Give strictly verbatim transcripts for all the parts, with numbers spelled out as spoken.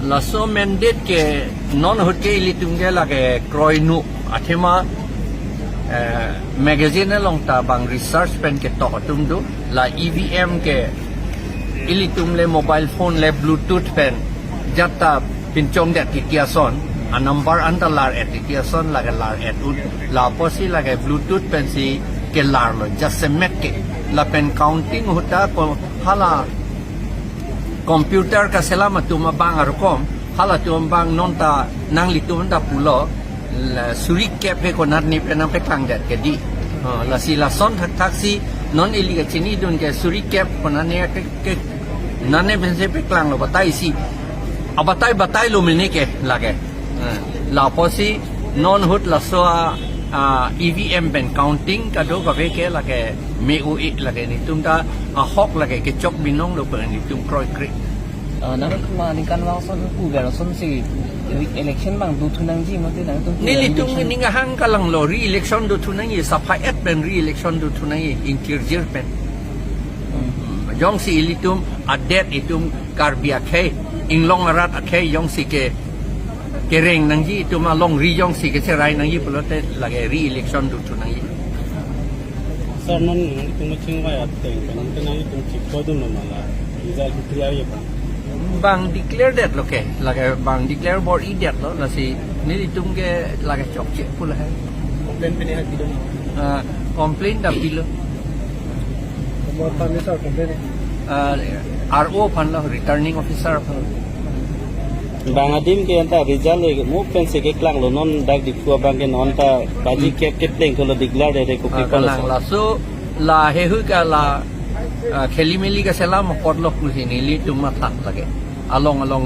Laso mandate ke non ahut ke ilitum ke lake kroinu athema, eh, magazine along ta bang research pen ketok atum do. La E V M ke ilitum le mobile phone le Bluetooth pen jat ta pinchongdet titi ason, a number an ta lar-et titi ason, lake lar-et un. Lapusi lake Bluetooth pensi kelarlo, jasemet ke. Lapen counting ahut ta ko hala computer kaselam atum abang arukom, halatum abang non ta nanglitum ta pulo, la suri kep he konatne pen nangpeklangdet ke di. Oh, lasi lason thakthaksi non ili kachinidun ke suri kep konatne ke, ke nane pensi peklanglo batai si. Abatai batailo mene ke lake. Eh, lapusi non ahut laso a, a, E V M pen counting kadokave ke lake me-o-e lake nelitum ta ahok lake kechok binonglo pen nelitum kroikre. Ah, nangtum aningkanvang ason pu ver asonsi election bang dothu nangji mate nangtum pu nelitum election. Ning ahang kalanglo re-election dothu nangji, sapha-et pen re-election dothu nangji ingkirjir pen. Hmm. Jongsi ilitum adet itum Karbi akhei, inglong arat akhei jongsi ke kereng nangji itum alongri jongsi kecherai nangji pulote lake re-election dothu nangji. Sir, non itum chingvai ateng pen, pen itum chikpo dunlo ma la result declare ye bang? Bang declare detlo ke, lake bang declare bor-idetlo, lasi nelitum ke lake chokche pu lahai. Complaint pen ya pilo na? Ah, complaint ta pilo. Komor aphan ni sir complaint? Ah, R O aphanlo, returning officer aphan. Bang adim ke anta result le mo pensi keklanglo, non dak Diphu abang ke non ta baji kep kepleng tholo declare de ko. Ah, ke kalang polo. Laso la hehu ka la, ah, kheli meli kaselam apotlo pusi nelitum matha lake. Along along,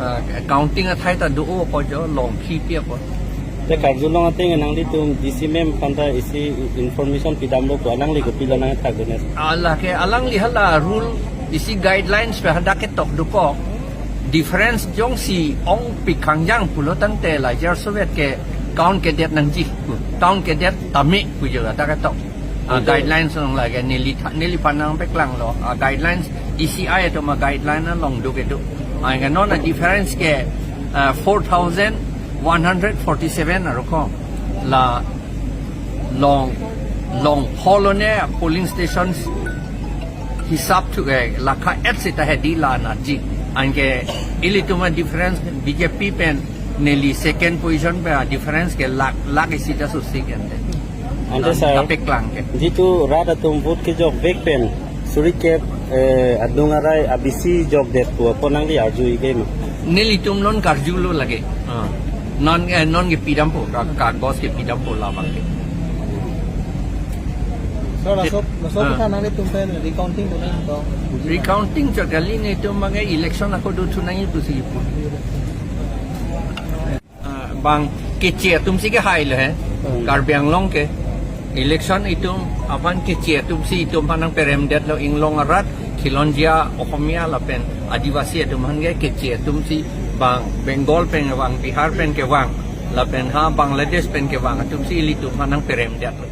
ah, counting athai ta do-o apot jo, long khi pi apot. Te karjulong ateng nanglitum D C ma'am aphan ta isi information pidamlo ko, alangli kopilo nangthakdun? Alake alangli hala rule isi guidelines pen hadak ketok dokok. Difference jongsi ongpik kangjang pulo tangte la Jar Soviet ke count kedet nangji, count kedet tame pu jo hadak ketok. Ah, guidelines along lake neli tha-, neliphan nangpeklanglo. Ah, guidelines E C I atum a-guideline along do kedo. Ah, anke non a-difference ke, ah, four thousand one hundred forty-seven arukom. La long, long pholone polling stations hisap thu ke lakha-et sita hedi la nangji. Anke ilitum a-difference B J P pen neli second position pen a-difference ke lakh, lakh isi ta susi ke ante. Ante sir, kapeklang ke. Jitu rat atum vote kejokvek pen suri kep, eh, adung arai abisi jokdet pu apot nangli arju-ik ma? Nelitum non karjulo lake. Ah. Non, eh, non kepidampo, ka-, kagos kepidampo labang ke. Sir, laso, laso ah, kotha nanglitum pen recounting do nang to? Recounting chot kali, nelitum abang ke election ako dothu nangji pusi pu. Ah, bang keche atumsi kehailo he. Hmm. Karbi Anglong ke election itum aphan keche atumsi itum aphan nangperemdetlo, inglong arat, khilonjia, Ohomia lapen Adivasi atum aphan ke keche atumsi, bang Bengal pen kevang, Bihar pen kevang, lapen ha Bangladesh pen kevang atumsi ilitum aphan nangperemdetlo.